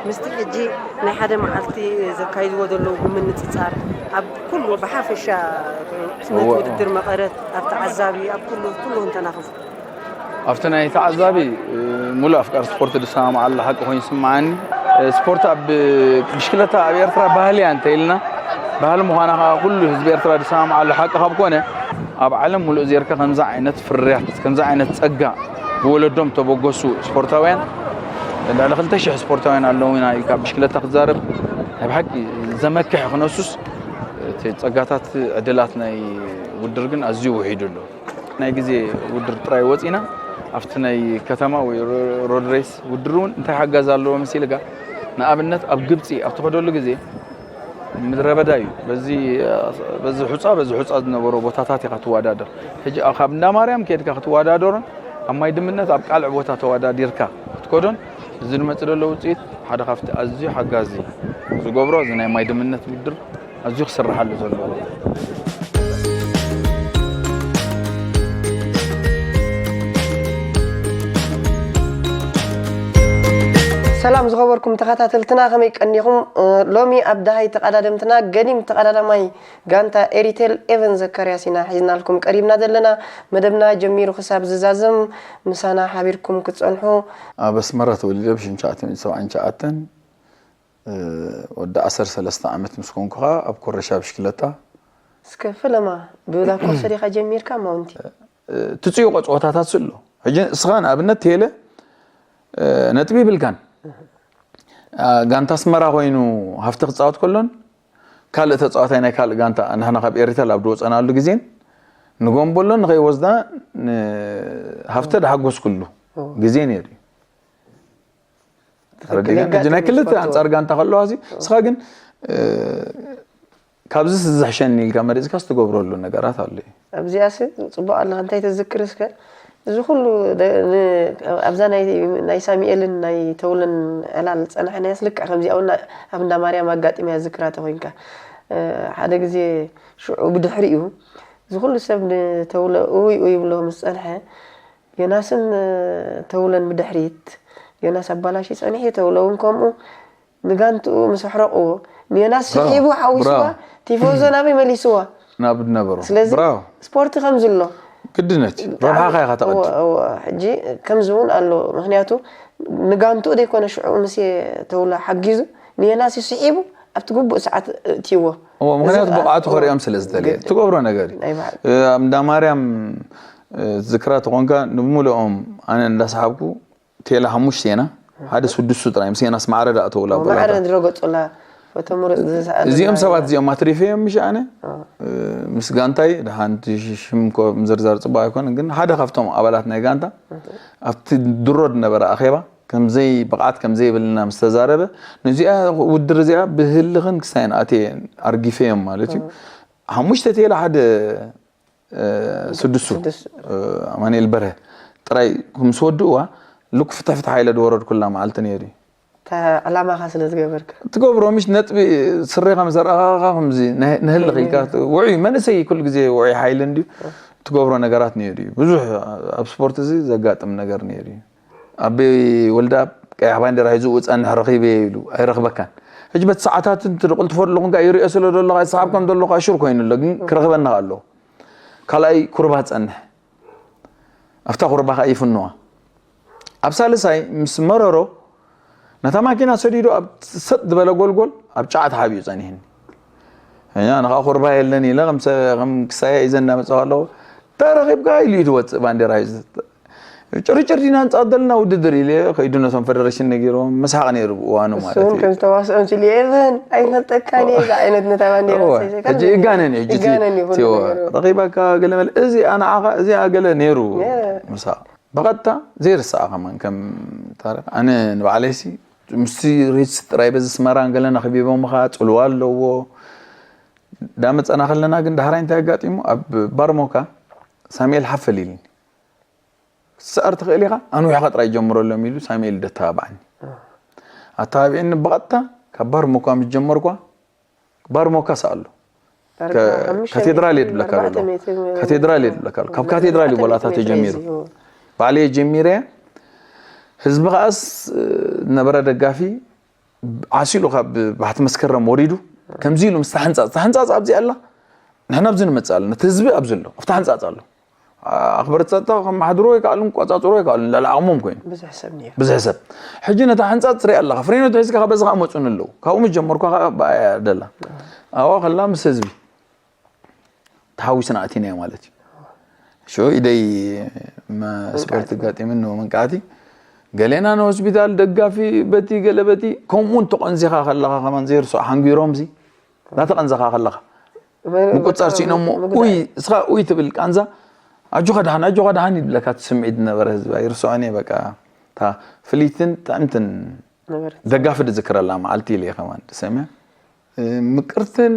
ምስቲ ሕጂ ናይ ሓደ መዓልቲ ዘካይድዎ ዘለዉ ብምንጽጻር ኣብ ኩሉ ብሓፈሻ ነቲ እወ። ውድድር መቐረት ኣብ ተዓዛቢ ኣብ ኩሉ ኩሉ እንተናኽፉ ኣብቲ ናይ ተዓዛቢ ሙሉእ ኣፍቃሪ ስፖርት ዝሰማምዓሉ ሓቂ ኮይኑ ይስምዓኒ። ስፖርት ኣብ ብሽክለታ ኣብ ኤርትራ ባህሊ እያ እንተኢልና ባህሊ ምዃና ከዓ ኩሉ ህዝቢ ኤርትራ ዝሰማምዓሉ ሓቂ ካብ ኮነ ኣብ ዓለም ሙሉእ ዜርካ ከምዚ ዓይነት ፍርያት ከምዚ ዓይነት ጸጋ ብወለዶም ተበገሱ ስፖርታውያን ልዕሊ ክልተ ሽሕ ስፖርታውያን ኣለዉና እዩ ካብ ብሽክለታ ክዛረብ ናይ ብሓቂ ዘመክሕ ክነሱስ እቲ ጸጋታት ዕድላት ናይ ውድድር ግን ኣዝዩ ውሒዱ ኣሎ። ናይ ግዜ ውድድር ጥራይ ወጺና ኣብቲ ናይ ከተማ ወይ ሮ- ሮድ ሬስ ውድድር እውን እንታይ ሓጋዝ ኣለዎ መሲልካ ንኣብነት ኣብ ግብፂ ኣብ ትኸደሉ ግዜ ምድረ በዳ እዩ። በዚ በዚ ሑፃ በዚ ሑፃ ዝነበሮ ቦታታት ኢኻ ትወዳደር። ሕጂ ኣብ- ካብ እንዳ ማርያም ከድካ ክትወዳደሮን ኣብ ማይ ድምነት ኣብ ቃልዕ ቦታ ተወዳዲርካ ክትከዶን እዚ ዝመፅእ ዘሎ ውፅኢት ሓደ ካብቲ ኣዝዩ ሓጋዚ ዝገብሮ እዚ ናይ ማይ ድምነት ውድድር ኣዝዩ ክስርሓሉ ዘለዎ። ሰላም ዝኸበርኩም ተኸታተልትና ከመይ ቀኒኹም? ሎሚ ኣብ ደሃይ ተቐዳደምትና ገዲም ተቐዳዳማይ ጋንታ ኤሪቴል ኤቨን ዘካርያስ ኢና ሒዝናልኩም ቀሪብና ዘለና። መደብና ጀሚሩ ክሳብ ዝዛዘም ምሳና ሓቢርኩም ክትጸንሑ። ኣብ ኣስመራ ተወሊደ ብ ሽዱሽተ ሚእቲ ሰብዓን ትሽዓተን ወዲ ዓሰርተ ሰለስተ ዓመት ምስ ኮንኩ ከኣ ኣብ ኮረሻ ብሽክለታ እስከ ፈለማ ብላኮርሰ ዲኻ ጀሚርካ ማውንቲ? ትጽይቆ ጸወታታት ስሎ ሕጂ እስኻ ንኣብነት ቴለ ነጥቢ ይብልካን ጋንታ ኣስመራ ኮይኑ ሃፍቲ ክጻወት ከሎን ካልእ ተጻዋታይ ናይ ካልእ ጋንታ ንሕና ካብ ኤሪተል ኣብ ዝወጸናሉ ግዜን ንጎምቦሎን ንኸይወስዳ ሃፍተ ዝሓጎስኩሉ ግዜ ነይሩ እዩ። ተረዲእካ? ሕጂ ናይ ክልተ ኣንጻር ጋንታ ከለዋ እዚ ንስኻ ግን ካብዚ ዝሕሸኒ ኢልካ መሪጽካ ዝትገብረሉ ነገራት ኣሎ እዩ። ኣብዚኣስ ጽቡቕ ኣለኻ እንታይ ተዝክር እስከ እዚ ኩሉ ኣብዛ ናይ ሳሚኤልን ናይ ተውለን ዕላል ዝጸናሕናያስ ልክዕ ከምዚኣ እውን ኣብ እንዳ ማርያም ኣጋጢመያ ዝክራ ተኾይንካ ሓደ ግዜ ሽዑ ብድሕሪኡ እዚ ኩሉ ሰብ ንተውለ ኡይ ኡይ ይብሎ ምስ ጸንሐ ዮናስን ተውለን ብድሕሪት ዮናስ ኣባላሽ ጸኒሑ ተውለ እውን ከምኡ ንጋንትኡ ምስ ኣሕረቕዎ ንዮናስ ስሒቡ ሓዊስዋ ቲፎዞ ናበይ መሊስዋ ናብ ዝነበሮ ስለዚ ብራቮ ስፖርቲ ከምዚ ኣሎ ግድነት ረብሓኻ ኢኻ ተቐድም እወ፣ እወ። ሕጂ ከምዚ እውን ኣሎ ምክንያቱ ንጋንትኡ ደይኮነ ሽዑ ምስ ተውላ ሓጊዙ ንዮናስ ስሒቡ ኣብቲ ግቡእ ሰዓት እትይዎ እወ፣ ምክንያቱ እዚ ብቕዓቱ ከሪኦም ስለ ዝደለየ ግድ። ትገብሮ ነገር እዩ ናይ ባዕሉ እ፣ ኣብ እንዳ ማርያም እ፣ ዝክራ ተኾንካ ንምሉኦም ኣነ እንዳሰሓብኩ ቴላ ሓሙሽተ ኢና ሓደ ስድስቱ ጥራይ ምስ ዮናስ ማዕረ ዳኣ ተውላ ማዕረ ቦላታ ዝረገጹላ ፎቶ ምሩጽ ዝሰኣሉ እዚኦም ሰባት እዚኦም ኣትሪፈዮም ምሽ ኣነ እ፣ ምስ ጋንታይ ድሓንቲ ሽም ኮ ምዝርዛር ጽቡቅ ኣይኮነ ግን ሓደ ካብቶም ኣባላት ናይ ጋንታ ኣብቲ ድሮ ዝነበረ ኣኼባ ከምዘይ ብቕዓት ከምዘይብልና ምስ ተዛረበ ነዚኣ ውድድር እዚኣ ብህልኽን ክሳይን ኣትየ ኣርጊፈዮም ማለት እዩ ሓሙሽተ ቴላ ሓደ ስድስቱ ኣማኒኤል በርሀ ጥራይ ምስ ወድእዋ ልኩ ፍትሕ ፍትሕ ኢለ ዝወረድኩላ መዓልቲ ነይሩ እዩ። ዕላማኻ ስለ ዝገበርካ ትገብሮ ምሽ ነጥቢ ስሬኻ ምስ ኣርኣኻኻ ከምዚ ንህልኽ ኢልካ ውዑይ መንእሰይ ኩሉ ግዜ ውዑይ ሓይሊ እንድዩ ትገብሮ ነገራት ነይሩ እዩ። ብዙሕ ኣብ ስፖርት እዚ ዘጋጥም ነገር ነይሩ እዩ። ኣበይ ወልደኣብ ቀያሕ ባንዴራ ሒዙ እጸንሕ ረኺበዮ ኢሉ ኣይረኽበካን። ሕጂ በቲ ሰዓታት እንት ዝቕልጥፎ ዘለኹ እንካ ይርእዮ ስለ ዘለኹ ኣይሰሓብካን ዘለኹ ኣሹር ኮይኑ ኣሎ ግን ክረኽበኒ ኣለዎ። ካልኣይ ኩርባ ጸንሕ ኣብታ ኩርባ ከኣ ይፍንዋ ኣብ ሳልሳይ ምስ መረሮ ነታ ማኪና ሰዲዱ ኣብ ሰጥ ዝበለ ጎልጎል ኣብ ጫዓ ተሓቢኡ ጸኒሕኒ እኛ ንኻ ኩርባ የለን ኢለ ከም ክሳየ ሒዘ እንዳመጻኹ ኣለኹ ተረኺብካ ኢሉ እዩ ትወጽእ ባንዴራ ሒዙ ጭርጭር ዲና ንጻወት ዘለና ውድድር ኢለ ከይዱ ነቶም ፈደረሽን ነጊሮም መስሓቕ ነይሩ ብእዋኑ ማለት እዩ። ከም ዝተዋስኦም ሲሉ ኤቨን ኣይፈልጠካን እየ እዛ ዓይነት ነታ ባንዴራ ሕጂ እጋነን እዩ ሕጂ እጋነን እዩ ኩሉ ነገሩ። ረኺባካ ገለ መለ እዚ ኣንዓኻ እዚ ኣገለ ነይሩ ምሳቕ ብቐጥታ ዘይርሳዕ ከማን ከም ታሪኽ ኣነ ንባዕለይሲ ምስቲ ሬድስ ጥራይ በዚ ስመራን ገለን ኣኽቢቦምኻ ጽልዋ ኣለዎ ዳመጸና ከለና ግን ዳሕራይ እንታይ ኣጋጢሙ ኣብ ባርሞካ ሳሙኤል ሓፈል ኢልኒ ክትስዕር ትኽእል ኢኻ ኣንዊሕኻ ጥራይ ጀምረሎም ኢሉ ሳሙኤል ደተባብዓኒ ኣተባቢዕኒ ብቐጥታ ካብ ባርሞካ ምስ ጀመርኳ ባርሞካ ሰኣሎ ካቴድራል የድብለካ ኣሎ። ካቴድራል የድብለካ ኣሎ። ካብ ካቴድራል እዩ ቦላታ ተጀሚሩ። ባዕለየ ጀሚረ፣ ህዝቢ ከኣስ ነበረ ደጋፊ ዓሲሉ ካብ ባሕቲ መስከረም ወሪዱ ከምዚ ኢሉ ምስ ተሓንፃፅ ተሓንፃፅ ኣብዚ ኣላ። ንሕና ኣብዚ ንመፅእ ኣለና። እቲ ህዝቢ ኣብዚ ኣሎ ኣብቲ ሓንፃፅ ኣሎ። ኣኽበርቲ ጸጥታ ከመሓድርዎ ኣይከኣሉን፣ ክቆጻጸርዎ ኣይከኣሉን፣ ልዕሊ ዓቕሞም ኮይኑ። ብዙሕ ሰብ ነይሩ። ብዙሕ ሰብ። ሕጂ ነታ ሓንጻጽ ትሪኣ ኣለኻ። ፍሬኖ ተሒዝካ ካብ በዚ ከኣ መጹን ኣለዉ። ካብኡ ምስ ጀመርኳ ከኣ ብኣያ ደላ። ኣብኣ ከላ ምስ ህዝቢ ተሓዊስና ኣቲናዮ ማለት እዩ። ሽዑ ኢደይ መስበርቲ ኣጋጢምኒ፣ መንቃዕቲ። ገሌና ንሆስፒታል ደጋፊ በቲ ገለ በቲ፣ ከምኡ እውን ተቐንዚኻ ከለኻ ከማን ዘይርስዖ ሓንጊሮምሲ፣ እናተቐንዘኻ ከለኻ ምቁጻር ሲኢኖሞ፣ ኡይ እስኻ ኡይ ትብል ቃንዛ፣ ኣጆኻ ደሓን ኣጆኻ ደሓን ይብለካ። እቲ ስምዒት ዝነበረ ህዝቢ ኣይርስዖን እየ። በቃ እታ ፍልይትን ጥዕምትን ደጋፊ ዝዝክረላ መዓልቲ ኢለ እየ ከማን ዝሰምያ። ምቅርትን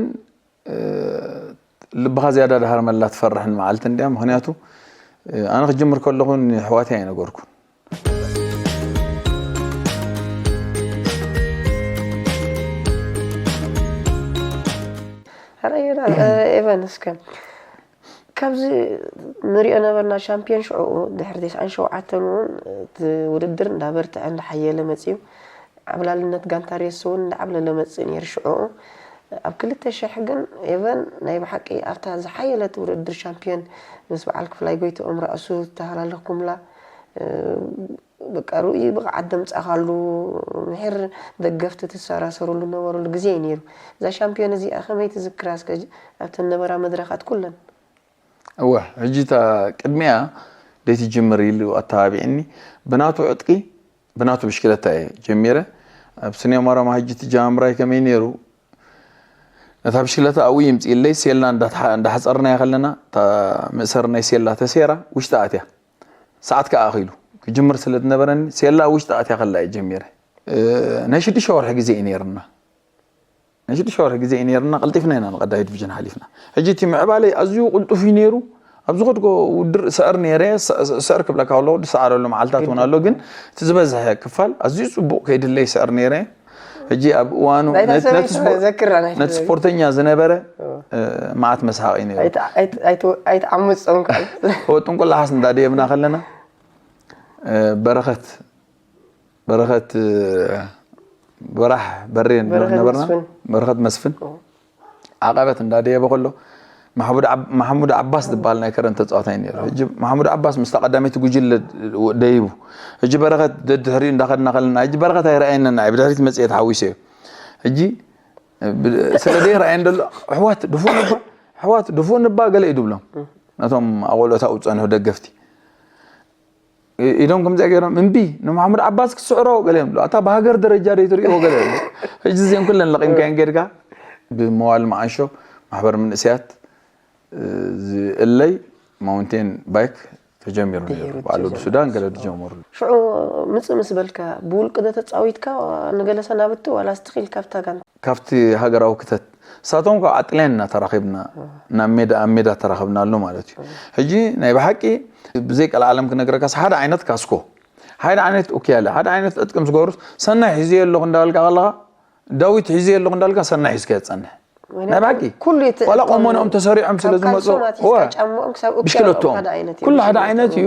ልብኻ ዝያዳ ድሃርመላ ትፈርሕን መዓልቲ እንድያ። ምኽንያቱ ኣነ ክጅምር ከለኹ ንኣሕዋተይ ኣይነገርኩን። ሕራይ ኤቨን እስከ ካብዚ ንሪኦ ነበርና ሻምፒዮን ሽዑኡ ድሕሪ ተስዓን ሸውዓተን እውን እቲ ውድድር እንዳበርትዐ እንዳሓየለ መፅዩ። ዓብላልነት ጋንታ ሬስ እውን እንዳዓብለለ መፅእ ነይሩ ሽዑኡ። ኣብ ክልተ ሽሕ ግን ኤቨን ናይ ብሓቂ ኣብታ ዝሓየለት ውድድር ሻምፒዮን ምስ በዓል ክፍላይ ጎይትኦም ራእሱ ዝተሃላለኹምላ በቃ ርኡይ ብቕዓት ደምፃእካሉ ምሒር ደገፍቲ ትሰራሰሩሉ ነበሩሉ ግዜ እዩ ነይሩ። እዛ ሻምፒዮን እዚኣ ከመይ ትዝክራ እስከ ኣብተን ነበራ መድረኻት ኩለን? እወ ሕጂ እታ ቅድሚኣ ደይ ትጅምር ኢሉ ኣተባቢዕኒ ብናቱ ዕጥቂ ብናቱ ብሽክለታ እየ ጀሚረ። ኣብ ስንዮ ማራማ ሕጂ ትጀማምራይ ከመይ ነይሩ ነታ ብሽክለታ ኣብኡ ይምፅእለይ ሴላ እንዳሓፀርናዮ ከለና እታ መእሰሪ ናይ ሴላ ተሴራ ውሽጢ ኣትያ ሰዓት ከዓ ኣኺሉ ክጅምር ስለ ዝነበረኒ ሴላ ውሽጢ ኣትያ ከላ እየ ጀሚረ። ናይ ሽዱሽተ ወርሒ ግዜ እዩ ነይርና ናይ ሽዱሽተ ወርሒ ግዜ እዩ ነይርና ቀልጢፍና ኢና ንቀዳይ ዲቪዥን ሓሊፍና። ሕጂ እቲ ምዕባለይ ኣዝዩ ቅልጡፍ እዩ ነይሩ። ኣብ ዝኸድኮ ውድር ስዕር ነይረ ስዕር ክብለካ ከለኹ ዝሰዓረሉ መዓልታት እውን ኣሎ ግን እቲ ዝበዝሐ ክፋል ኣዝዩ ፅቡቅ ከይድለይ ስዕር ነይረ። ሕጂ ኣብ እዋኑ ነቲ ስፖርተኛ ዝነበረ መዓት መስሓቂ ነይሩ። ኣይትዓምፆም ከዓ ጥንቁላሓስ እንዳደየብና ከለና በረኸት በረኸት በራሕ በሬ ነበርና። በረኸት መስፍን ዓቐበት እንዳደየበ ከሎ ማሕሙድ ዓባስ ዝበሃል ናይ ከረን ተፃዋታይ ነይሩ። ሕጂ ማሕሙድ ዓባስ ምስታ ቀዳመይቲ ጉጅለ ደይቡ ሕጂ በረኸት ደድሕሪኡ እንዳኸድና ከለና ሕጂ በረኸት ኣይረኣየንን ንዓይ ብድሕሪት መፅየ ተሓዊሰዮ። ሕጂ ስለ ደይረኣየን ዘሎ ኣሕዋት ድፉእ ንባ ኣሕዋት ድፉእ ንባ ገለ እዩ ድብሎም ነቶም ኣቆልዑት ኣብኡ ዝፀንሑ ደገፍቲ ኢዶም ከምዚኣ ገይሮም እምቢ ንመሓሙድ ዓባስ ክስዕሮ ገለ እዮም ኣታ ብሃገር ደረጃ ደይ ትርእይዎ ገለ ሕጂ እዚአን ኩለን ለቒምካየን ጌድካ ብመዋል መዓሾ ማሕበር መንእሰያት ዝእለይ ማውንቴን ባይክ ተጀሚሩ ነይሩ በዓል ወዲ ሱዳን ገለ ዝጀመሩ ሽዑ ምፅእ ምስ በልካ ብውልቂ ዶ ተፃዊትካ ንገለ ሰናብቲ ዋላ ስትኺል ካብታ ጋንታ ካብቲ ሃገራዊ ክተት ንሳቶም ካብ ዓጥልያን ኢና ተራኺብና ናብ ሜዳ ኣብ ሜዳ ተራኽብናሉ ማለት እዩ። ሕጂ ናይ ብሓቂ ብዘይ ቀልዓለም ክነግረካስ ሓደ ዓይነት ካስኮ ሓደ ዓይነት ኡክያለ ሓደ ዓይነት ዕጥቂ ምስ ገበሩስ ሰናይ ሒዘዮ ኣለኹ እንዳበልካ ከለኻ ዳዊት ሒዘዮ ኣለኹ እንዳበልካ ሰናይ ሒዝካዮ ትጸንሕ ናይ ብሓቂ ኩሉ እቲ ዋላ ዕጥቆም ቆመንኦም ተሰሪዖም ስለ ካብ ዝመፁ ካልሶም ኣትሒዝካ እወ ጫምኦም ክሳብ ኡክያለ ብሽክለትኦም ሓደ ዓይነት እዩ ኩሉ ሓደ ዝሽየጥ ዓይነት እዩ።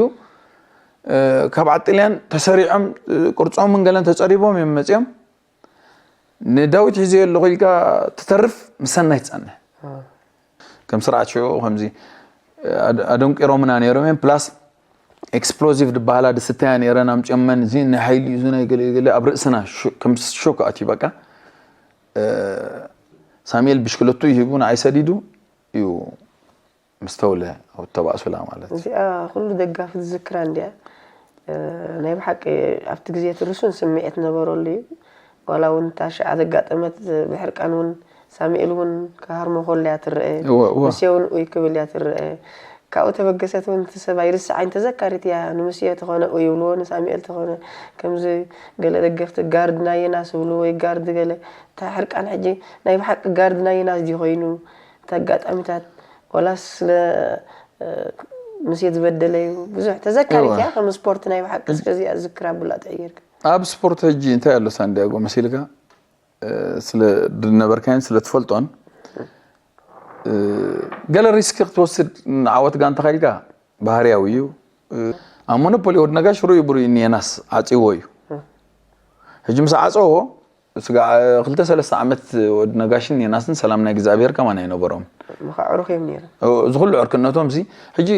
ካብ ዓጥልያን ተሰሪዖም ቅርፆምን ገለን ተፀሪቦም እዮም መፅኦም ንዳዊት ሒዘዮ ኣለኹ ኢልካ ትተርፍ ምስ ሰናይ ትፀንሕ ከም ስርዓት ሽዑ ከምዚ ኣደንቂሮምና ነይሮም እዮም plus explosive ዝበሃላ ድስተያ ነይረን ኣምፅኦመን እዚ ናይ ሓይሊ እዩ እዚ ናይ ገለ ገለ ኣብ ርእስና ከም ሾክ ኣትዩ በቃ ሳሙኤል ብሽክለቱ ይሂቡ ንዓይ ሰዲዱ እዩ ምስተውለ ተባእሱላ ማለት እዩ። እዚኣ ኩሉ ደጋፊ ዝዝክራ እንድያ። ናይ ብሓቂ ኣብቲ ግዜ እቲ ርሱን ስምዒት ነበረሉ እዩ። ዋላ እውን እታ ሽዓ ዘጋጠመት ብሕርቃን እውን ሳሙኤል እውን ክሃርሞ ከሎ እያ ትረአ። እወ እወ። ሙሴ እውን ኡይ ክብል እያ ትረአ። ካብኡ ተበገሰት እውን እቲ ሰብ ኣይርስዓይን ተዘካሪት እያ። ንሙሴ ተኾነ ኡይ ይብልዎ ንሳሙኤል ተኾነ ከምዚ ገለ ደገፍቲ ጋርድ ናይ የናስ ይብሉ ወይ ጋርድ ገለ እታ ሕርቃን ሕጂ ናይ ብሓቂ ጋርድ ናይ የናስ ድዩ ኮይኑ እቲ ኣጋጣሚታት ዋላስ ስለ ሙሴ ዝበደለ እዩ ብዙሕ ተዘካሪት እያ ከም ስፖርት ናይ ብሓቂ እስከ እዚኣ ዝክር ኣብላ ጥዕይ ጌርካ ኣብ ስፖርት ሕጂ እንታይ ኣሎ ሳንዲያጎ መሲልካ ስለ ዝነበርካዮን ስለ ትፈልጦን ገለ ሪስክ ክትወስድ ንዓወት ጋንታ ኸይልካ ባህርያዊ እዩ። ኣብ ሞኖፖሊ ወዲ ነጋሽ ርኡ ብርኡ ኒየናስ ዓፂዎ እዩ። ሕጂ ምስ ዓፀዎ ስጋ ክልተ ሰለስተ ዓመት ወዲ ነጋሽን ኒየናስን ሰላም ናይ እግዚኣብሔር ከማን ኣይነበሮም። መኻዕሩኽ እዮም ነይሮም። እዚ ኩሉ ዕርክነቶም ሲ ሕጂ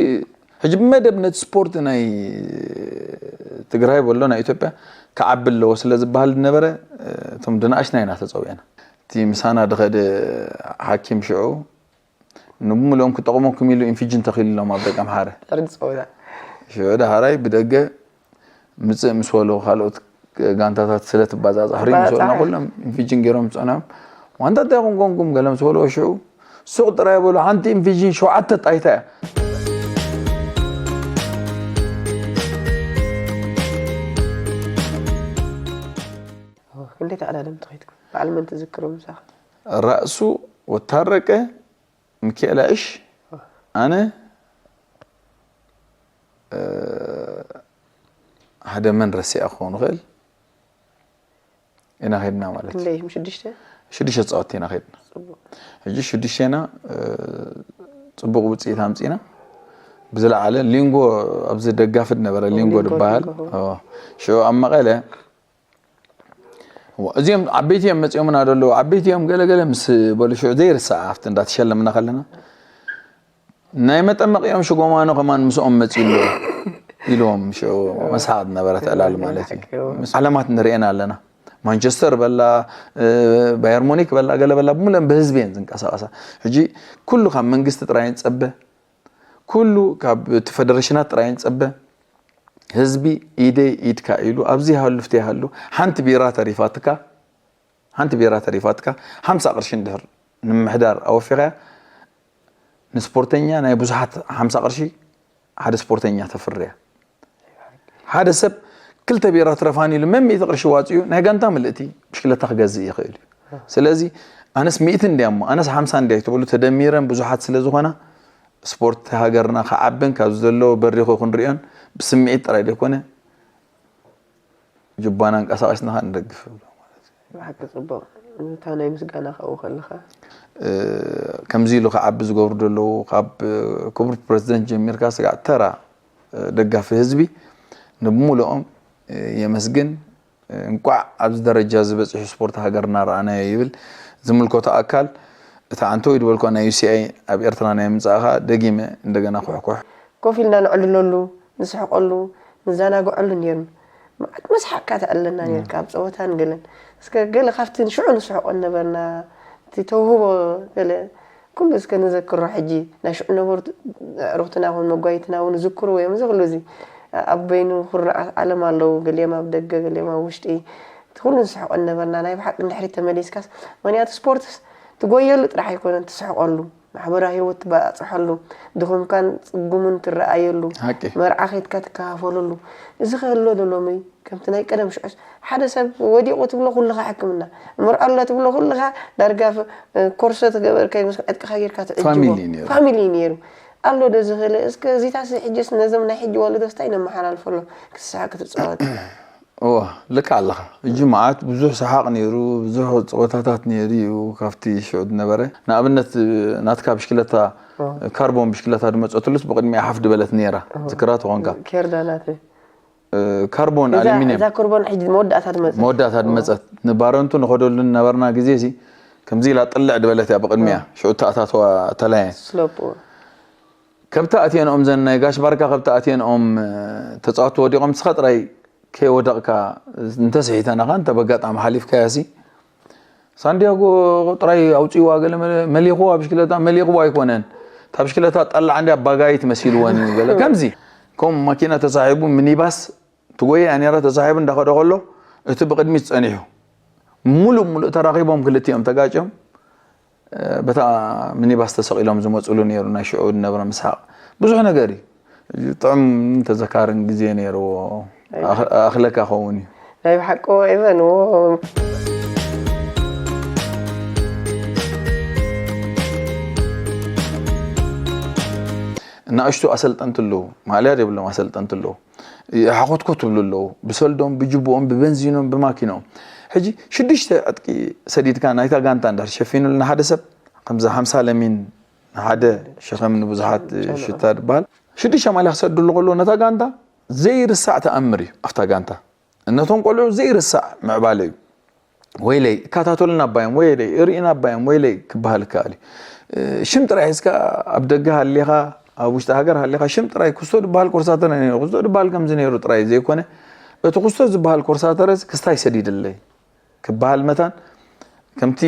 ሕጂ ብመደብ ነቲ ስፖርት ናይ ትግራይ በሎ ናይ ኢትዮጵያ ክዓቢ ኣለዎ ስለ ዝበሃል ዝነበረ እቶም ድንኣሽና ኢና ተፀዊዕና። እቲ ምሳና ድኸደ ሓኪም ሽዑ ንብምልኦም ክጠቕመኩም ኢሉ ኢንፊጅን ተኺሉ ኢሎም ኣብ ደቂ ኣምሓረ። ድሕሪ ዝፀወታ ሽዑ ዳሕራይ ብደገ ምፅእ ምስ በሉ ካልኦት ጋንታታት ስለ ትባዛፃሕ ሪም ምስ በሉና ትባዛፃሕ። ኩሎም ኢንፊጅን ገይሮም ዝፀናዮም ዋንታ እንታይ ኹም ኮንኩም ገለ ምስ በልዎ ሽዑ ሱቕ ጥራይ በሉ ሓንቲ ኢንፊጅን ሸውዓተ ጣይታ እያ። ክንደይ ተቐዳደምቲ ኸይድኩም በዓል መን ትዝክሩ ምሳኻ? ራእሱ ወታረቀ ሚካኤል ኣእሽ ኣነ ሓደ መን ረሲኣ ክኸውን ይኽእል ኢና ኸድና ማለት እዩ። ክንደይ ሽዱሽተ? ሽዱሽተ ተፃወትቲ ኢና ኸድና። ፅቡቅ። ሕጂ ሽዱሽቴና ፅቡቅ ውፅኢት ኣምፂና ብዝለዓለ ሊንጎ ኣብዚ ደጋፊ ነበረ ሊንጎ ሊንጎ ዝበሃል ሊንጎ። ሽዑ ኣብ መቐለ እዚኦም ዓበይቲ እዮም መፂኦምና ዘለዉ ዓበይቲ እዮም ገለገለ ምስ በሉ ሽዑ ዘይርሳዕ ኣብቲ እንዳተሸለምና ከለና ናይ መጠመቂኦም ሽጎማኖ ከማን ምስኦም መፂኡ ኣሎ ኢልዎም ሽዑ መስሓቅ ዝነበረት ዕላል ማለት እዩ። ዓለማት ንርእየን ኣለና። ማንቸስተር በላ ባየር ሙኒክ በላ ገለ በላ ብምለን ብህዝቢ እየን ዝንቀሳቀሳ። ሕጂ ኩሉ ካብ መንግስቲ ጥራይ ንፀበ ኩሉ ካብ እቲ ፈደረሽናት ጥራይ ንፀበ ህዝቢ ኢደይ ኢድካ ኢሉ ኣብዚ ይሃሉ ፍተ ይሃሉ ሓንቲ ቢራ ተሪፋትካ ሓንቲ ቢራ ተሪፋትካ ሓምሳ ቅርሺ እንድሕር ንምሕዳር ኣወፊኻያ ንስፖርተኛ ናይ ብዙሓት ሓምሳ ቅርሺ ሓደ ስፖርተኛ ተፍርያ ሓደ ሰብ ክልተ ቢራ ትረፋን ኢሉ መን ሚእቲ ቅርሺ ዋፅኡ ናይ ጋንታ ምልእቲ ብሽክለታ ክገዝእ ይኽእል እዩ ስለዚ ኣነስ ሚእቲ እንድያ እሞ ኣነስ ሓምሳ እንድያ ትብሉ ተደሚረን ብዙሓት ስለ ዝኾና ስፖርት ሃገርና ክዓብን ካብ ዘሎ በሪኹ ክንሪኦን ብስምዒት ጥራይ ዘይኮነ ጅባና ኣንቀሳቂስና ከዓ ንደግፍ እብሎ ማለት እዩ። ብሓቂ ፅቡቅ እታ ናይ ምስጋና ካብኡ ከለካ ከምዚ ኢሉ ክዓቢ ዝገብሩ ዘለዉ ካብ ክቡር ፕረዚደንት ጀሚርካ ስጋዕ ተራ ደጋፊ ህዝቢ ንብሙሉኦም የመስግን እንቋዕ ኣብዚ ደረጃ ዝበፅሑ ስፖርት ሃገርና ረኣናዮ ይብል ዝምልከቶ ኣካል እቲ ዓንተወይ ዝበልኳ ናይ ዩሲኣይ ኣብ ኤርትራ ናይ ምምፃእኻ ደጊመ እንደገና ኩሕኩሕ ኮፍ ኢልና ንዕልለሉ ንስሕቀሉ ንዘናግዐሉ ነይሩ መዓት መስሓቅካ ተዕልለና ነርካ ኣብ ፀወታን ገለን እስከ ገለ ካብቲ ሽዑ ንስሕቆ ነበርና እቲ ተውህቦ ገለ ኩሉ እስከ ንዘክሮ ሕጂ ናይ ሽዑ ነበሩ ኣዕሩኽትና ኹን መጓይትና እውን ዝክርዎ እዮም እዚ ኩሉ እዚ ኣብ በይኑ ኩርናዓት ዓለም ኣለዉ ገሊኦም ኣብ ደገ ገሊኦም ኣብ ውሽጢ እቲ ኩሉ ንስሕቆ ነበርና ናይ ብሓቂ ንድሕሪት ተመሊስካስ ምክንያቱ ስፖርትስ ትጎየሉ ጥራሕ ኣይኮነን ትስሕቀሉ ማሕበራዊ ህይወት ትባፅሐሉ፣ ድኹምካን ፅጉሙን ትረኣየሉ፣ ሓቂ። መርዓ ኸይድካ ትከፋፈለሉ፣ እዚ ከ ኣሎ ዶ ሎሚ? ከምቲ ናይ ቀደም ሽዑስ ሓደ ሰብ ወዲቑ ትብሎ ኩልኻ ሕክምና፣ መርዓ ኣሎ ትብሎ ኩልኻ ዳርጋ ኮርሶ ተገበርካዮ ምስ ዕጥቅኻ ጌርካ ትዕጅቦ ፋሚሊ ነይሩ። ፋሚሊ ነይሩ ኣሎ ዶ እዚ ክእለ እስከ እዚታስ ሕጅስ ነዞም ናይ ሕጂ ወለዶስ እንታይ ነመሓላልፈሎም ክትስሓቅ ክትፃወት እወ ልክ ኣለኻ። ሕጂ መዓት ብዙሕ ሰሓቕ ነይሩ፣ ብዙሕ ፀወታታት ነይሩ እዩ ካብቲ ሽዑ ዝነበረ። ንኣብነት ናትካ ብሽክለታ ካርቦን ብሽክለታ ዝመፀትሉስ ብቕድሚኣ ሓፍ ዝበለት ነይራ ትክራ ትኾንካ። ኬርዳ ናተይ ካርቦን እዛ ኣሉሚኒየም እዛ ኮርቦን ሕጂ መወዳእታ ትመፅእ መወዳእታ ዝመፀት ንባረንቱ ንኸደሉ ነበርና ግዜ ሲ ከምዚ ኢላ ጥልዕ ዝበለት እያ ብቕድሚያ ሽዑ ተኣታተዋ ተላየ ስሎፕ ከብቲ ኣትየንኦም ዘን ናይ ጋሽ ባርካ ከብቲ ኣትየንኦም ተፃወቲ ወዲቖም ንስኻ ጥራይ ከይወደቕካ እንተስሒተናኻ እንተ በጋጣሚ ሓሊፍካያ ሲ ሳንዲያጎ ጥራይ ኣውፅዋ ገለ መለ- መሊኽዋ ብሽክለታ መሊኽዋ ኣይኮነን እታ ብሽክለታ ጠላዕ እንዲ ኣባጋይት መሲልወን እዩ ገለ ከምዚ ከም ማኪና ተሳሒቡ ሚኒባስ ትጎየ እያ ነራ ተሳሒቡ እንዳኸደ ከሎ እቲ ብቅድሚት ፀኒሑ ሙሉእ ሙሉእ ተራኺቦም ክልቲኦም ተጋጭዮም በታ ሚኒባስ ተሰቒሎም ዝመፅሉ ነይሩ ናይ ሽዑ ዝነበረ ምስሓቕ ብዙሕ ነገር እዩ ጥዑም ተዘካርን ግዜ ነይርዎ ኣኽ- ኣኽለካ ኸውን እዩ ናይ ብሓቂ ኢቨን እናእሽቱ ኣሰልጠንቲ ኣለዉ ማእልያ የብሎም ኣሰልጠንቲ ኣለዉ ሓኾትኮት ትብሉ ኣለዉ ብሰልዶም ብጅብኦም ብበንዚኖም ብማኪኖም ሕጂ ሽዱሽተ ዕጥቂ ሰዲድካ ናይታ ጋንታ እንድሕር ሸፊኑልና ሓደ ሰብ ከምዚ ሓምሳ ለሚን ሓደ ሸኸም ንብዙሓት ሽታ ዝበሃል ሽዱሽተ ማልያ ክሰድሉ ከለዎ ነታ ጋንታ ዘይርሳዕ ተኣምር እዩ። ኣብታ ጋንታ ነቶም ቆልዑ ዘይርሳዕ ምዕባለ እዩ። ወይለይ እካታተሉና ኣባዮም፣ ወይለይ እርእና ኣባዮም፣ ወይለይ ክበሃል ይከኣል እዩ። ሽም ጥራይ ሒዝካ ኣብ ደገ ሃሊኻ ኣብ ውሽጢ ሃገር ሃሊኻ ሽም ጥራይ ክስቶ ዝበሃል ኮርሳተረ ነይሩ። ክስቶ ዝበሃል ከምዚ ነይሩ ጥራይ ዘይኮነ እቲ ክስቶ ዝበሃል ኮርሳተረ ክስታይ ሰዲድለይ ክበሃል መታን ከምቲ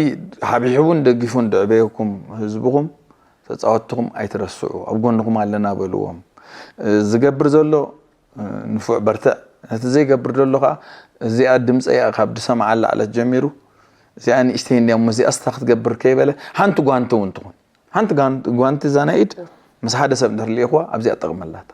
ሓቢሕቡን ደጊፉን ደዕበየኩም ህዝብኹም ተጻወትኹም ኣይትረስዑ፣ ኣብ ጎንኹም ኣለና በልዎም። ዝገብር ዘሎ ንፉዕ በርትዕ፣ ነቲ ዘይገብር ዘሎ ከዓ እዚኣ ድምፀይ እያ ካብ ዝሰምዓላ ዕለት ጀሚሩ እዚኣ ንእሽተይ እንዲያ እሞ እዚኣ ስታ ክትገብር ከይበለ ሓንቲ ጓንቲ እውን ትኹን ሓንቲ ጋን- ጓንቲ እዛ ናይ ኢድ ምስ ሓደ ሰብ እንድሕር ልኢኽዋ ኣብዚኣ ትጠቕመላታ።